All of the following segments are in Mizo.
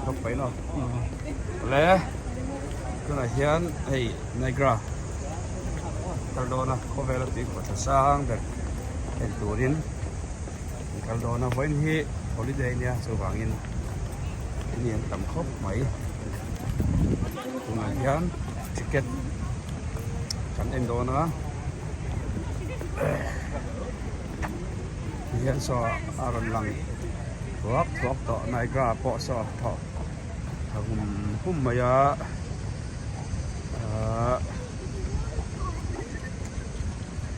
Thawk paih lo. Awle tunah hian hei Niagara kal dawn a khawvela tui khawh tha sang ber en turin an kal dawn a vawiin hi holiday ania chuvangin mi an tam khawp mai tunah hian ticket kan en dawn a Tihian saw a rawn lang thuak thuak tawh Niagara pawh saw a thawh tha hum hum mai a ahh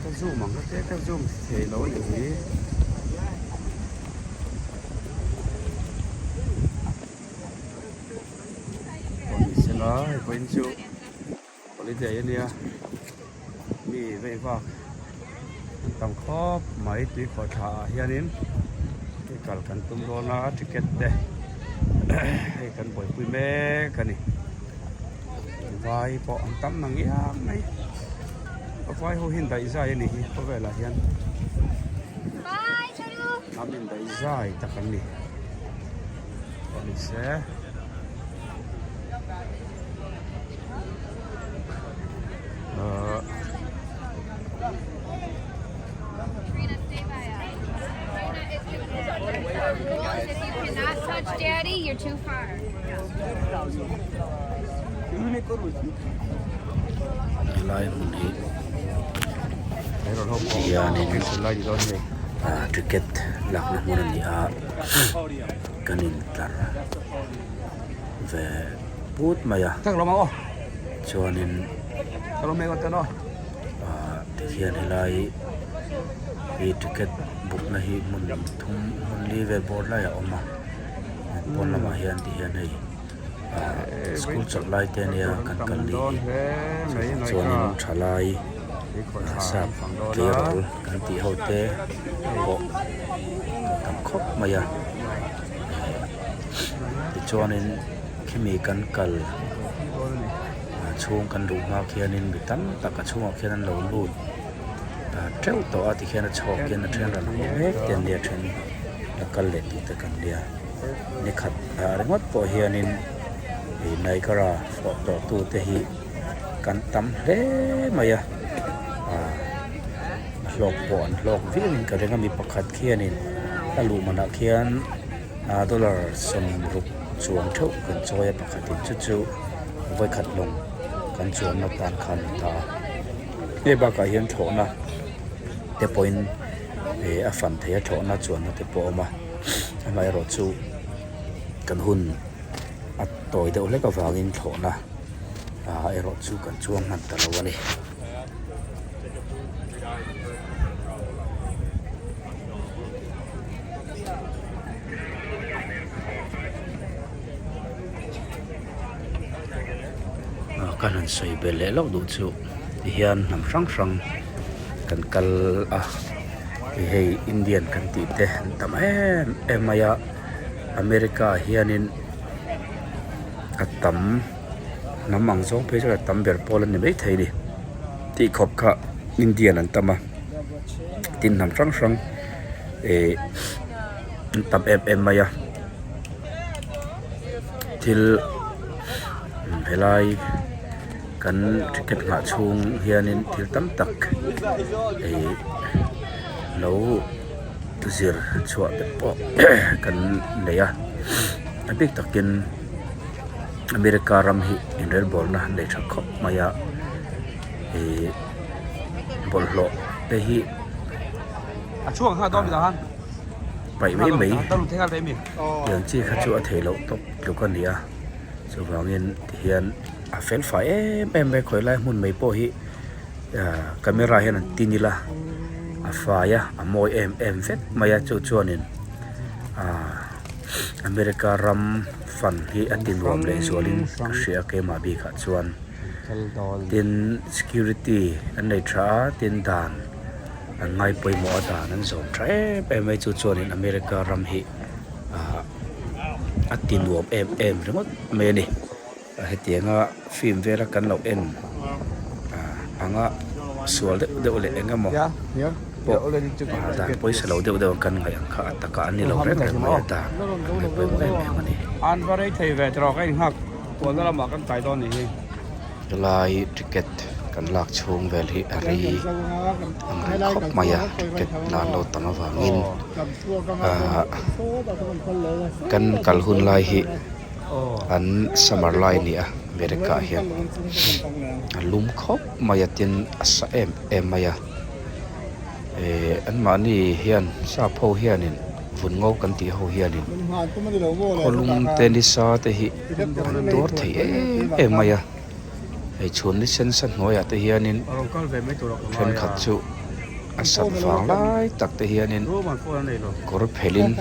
ka zoom ang ka tia ka zoom thei lo a nih hi. Pawh ni sela hei pawhin chu holiday a nia mi vei vak an tam khawp mai tui khawh thla ah hianin hei kal kan tum dawn a ticket te hei kan buaipui mek a ni vai pawh an tam na ngiang mai vai ho hi an daih zai a nih hi khawvelah hian hnam indaih zai tak an ni pawh ni se. Helai hmun hi tihianin ah ticket lakna hmun a ni a kan intlar ve put mai a chuanin ah tikhian helai hi ticket book na hi hmun thum hmun li vel bawr laiah a awm a pawn lamah hian tihian hei ah school chawlh lai te ania kan kal ni hi chuanin thalai ah sap tleirawl kan tih ho te pawh an tam khawp mai a. Tichuanin khimi kan kal ah chhung kan luh hma khianin mi tam tak a chhungah khian an lo lut ah teuh tawh a tikhian a chhawk hian a then rawn haw mek te an nia then la kal leh tute kan nia nikhat ah ringawt pawh hianin ih Niagara fawh tawh tute hi kan tam hle mai a ah a hlawk pawh an hlawk viau in ka ring a mi pakhat khianin a luh manah khian. Aa dollar 60 chuang theuh kan chawi a pakhatin chu chu vawikhat lawng kan chuanna tan khan a ni ta a hei bakah hian thlawhna te pawhin ih a fan thei a thlawhna chuanna te pawh a awm a amaherawh chu kan hun a tawi deuh hlek avangin thlawhna ah erawh chu kan chuang hman ta lo a ni. Ka han sawi belh leh hlauh duh chu tihian hnam hrang hrang kan kal a hei Indian kan tih te an tam em em mai a America ah hianin a tam hnam ang zawng phei chuan a tam ber pawl a ni maithei a ni tih khawp kha Indian an tam a. Tin hnam hrang hrang eh an tam em em mai a thil helai kan ticket nghah chhung hianin thil tam tak eh lo zir chhuah te pawh kan nei a a bik takin America ram hi inrelbawlna an nei tha khawp mai a eh. bawlhhlawh te hi paih mai mai tiang chi kha chu a theih loh tawp tluk a ni a chuvangin tihian a fel fai em em mai khawi lai hmun mai pawh hi ah camera hian an tin ila a fai a a mawi em em vek mai a chu chuanin ah America ram fan hi a ti nuam leh zualin ka hria keimah bikah chuan. Tin security an nei tha a tin dan an ngai pawimawh a dan an zawm tha em em mai chu chuanin America ram hi ah a ti nuam em em ringawt mai a ni hetianga film vela kan lo en ah anga sual deuh deuh leh eng emaw pawh ah dan pawisa lo deuh deuh ang kan ngaih ang kha a takah an ni lo reng reng mai a dan an ngai pawimawh em em a ni. An va rei thei ve tawh ka inghak kualna lamah kan kai dawn nih hi. Helai ticket kan lak chhung vel hi a ri ang reng khawp mai a ticket la an lo tam avangin ahh kan kal hun lai hi an summer lai a ni a America ah hian a lum khawp mai a tin a sa em em mai a ehh anmahni hian sap ho hianin vun ngo kan tih ho hianin khawlum te nisa te hi an tuar thei em em mai a hei chhun ni sen sa hnuaiah te hianin thenkhat chu a sat vang lai tak te hianin kawr phelhin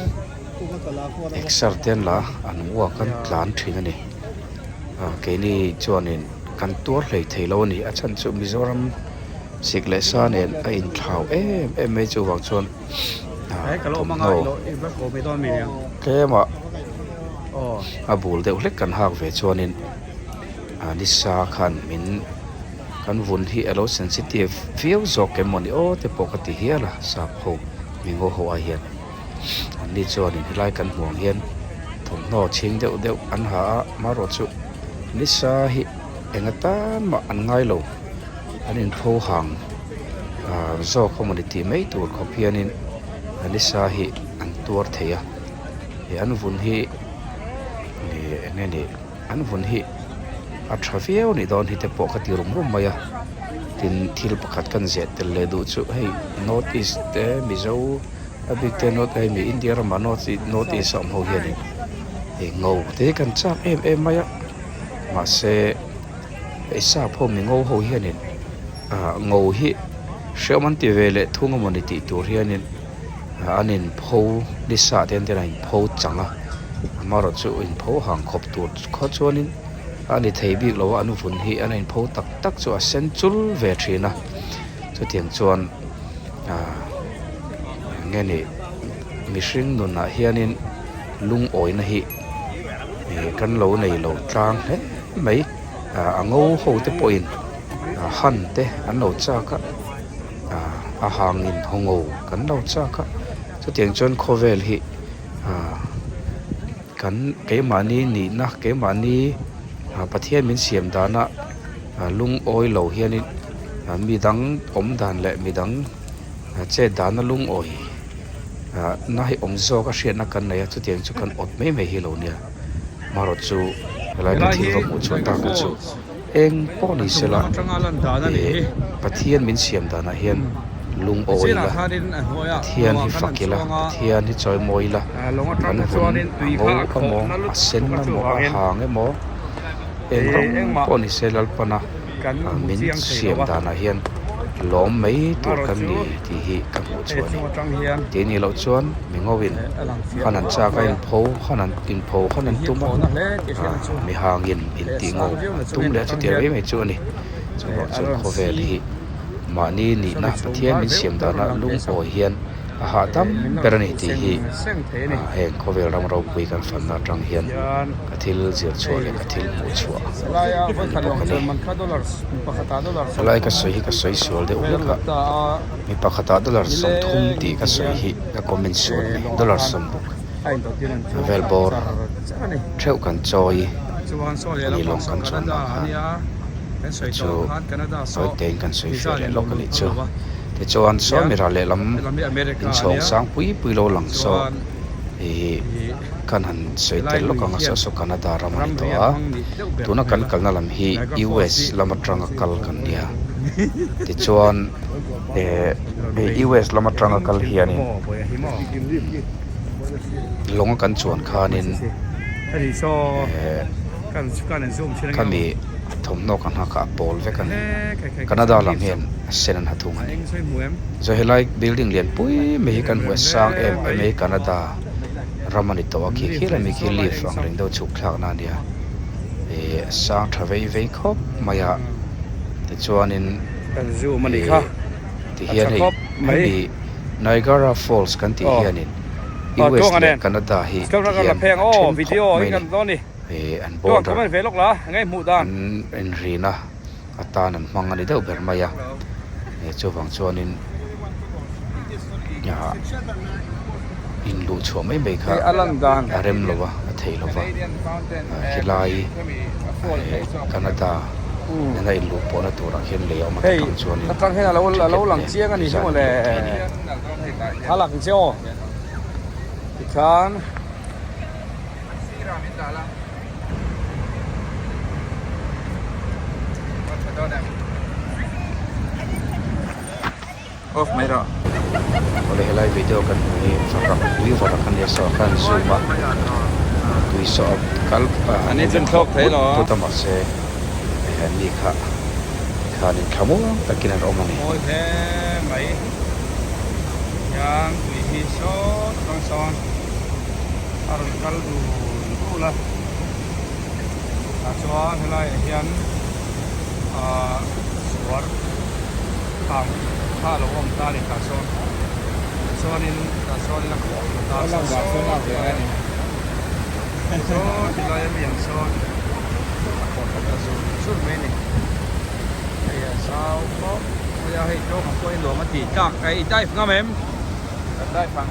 exer te an la a an walk an tlan thin a ni ah keini chuanin kan tuar hlei thei lo a ni a chhan chu Mizoram sik leh sa nen a inthlau em em mai chuvang chuan thawmhnaw tlemah a bul deuh hlek kan hak ve chuanin ah nisa khan min kan vun hi a lo sensitive viau zawk em mawni aw te pawh ka ti hial a sap ho mingo ho ai hian anni chuanin helai kan hmuh ang hian thawmhnaw chhing deuh deuh an ha a amaherawhchu nisa hi eng atan mah an ngai lo. An inpho hang ah zawk a mawni tih mai tur khawp hianin nisa hi an tuar thei a ih an vun hi ih eng nge ni an vun hi a tha viau a nih dawn hi te pawh ka ti rum rum mai a tin thil pakhat kan zeh tel leh duh chu hei north east te mizo a bik te north hei mi India ramah north north east a awm ho hianin ih ngo te hi kan chak em em mai a mahse. Hei sap ho mi ngo ho hianin ah ngo hi hreawm an ti ve leh thung emawni tih tur hianin ah an inpho ni sa te an inpho chang a amaherawh chu inpho hang khawp tur khaw chuanin a ni thei bik lo a an vun hi an inpho tak tak chu a sen chul ve thin a chutiang chuan ah eng nge ni mihring nunah hianin lungawina hi ih kan lo nei lo tlang hle mai ah a ngo ho te pawhin ah han te an lo chak a ah a hangin haw ngo kan lo chak a chutiang chuan khawvel hi ah kan keimahni nihna keimahni ah Pathian min siam dana ah lungawi lo hianin ah midang awm dan leh midang chet dana lungawi ah na hi awm zawk a hriatna kan nei a chutiang chu kan awt mai mai hi lo nia. Marawh chu helai ka thil va hmuh chhuah tak te chu eng pawh ni se la ih Pathian min siam danah hian lungawi ila Pathian hi fak ila Pathian hi chawimawi ila kan vun a ngo emaw a sen emaw a hang emaw eng rawng pawh ni se Lalpana min siam danah hian lawm mai tur kan ni tih hi ka hmuh chhuah a ni. Tih nih loh chuan mi ngawin han an chak a inpho han an inpho han an tum a ah mi hangin intih ngo an tum leh a chutiang mai mai chu a ni. Chuvang chuan khawvel hi mahni nihna Pathian min siam dana lungawi hian a hahdam ber a ni tih hi ah heng khawvel ram ropui kan fanna atang hian ka thil zir chhuah leh ka thil hmuh chhuah a ni bawk a ni. Helai ka sawi hi ka sawi sual deuh hlek a mi pakhatah dollar 30 tih ka sawi hi ka comment sual a ni dollar 60 vel bawr theuh kan chawi a ni lawng kan chuan lah khan chu sawi tein kan sawi fiah leh lawk a nih chu tichuan sawi mi ral lehlam inchhawng sang pui pui lo lang saw ih kan han sawi tel lawk ang a saw saw Canada ram a ni tawh a tuna kan kalna lam hi US lam atanga kal kan nia tichuan eh US lam atanga kal hianin lawng a kan chuan khanin eh khami thawmhnaw kan hak kha a pawl vek a ni Canada lam hian a sen an ha thung a ni chuan helai building lian pui mai hi kan hmu a sang em em mai Canada ram a ni tawh a khi khi lami khi lift ang reng deuh chhuk thlak na a nia ih a sang tha vei vei khawp mai a tichuanin ih tihian hei hemi Niagara Falls kan tih hianin U_S leh Canada hi tihian a then khawp mai a ni. Ih an border an inrina atan an hmang a ni deuh ber mai a ih chuvang chuanin ah inluh chhuah mai mai kha a rem lo a a theih. thei lo va, khilai Canada nena inluh pawhna turah khian lei a awm a Hei takang chuanin atang hian alo ticket alo lang nen chiang a ni hi visa mawle nen luh theih a ni. Thlalak ang che aw tikhan. Off mai rawh. Awle helai video kan hmuh hi varak pui varak a nia saw khan zoom a tui saw a kal An ni chun thlawk thei lo. Put a mahse hei an ni kha tikhanin thlamuang takin an awm a ni. Mawi hle mai hian tui hi sawt atang sawn a rawn kal dul dul a tah chuan helaiah hian ahh suar kang kha a lo awm ta a ni tah sawn chuanin tah sawnin a khawh ta a saw saw ti lai ami ang sawn a khawh thla ta zur zur mai a ni hei a zau khawp mai a hei tawng ang pawhin nuam a ti tlak i dive ngam em? Kan dive ang.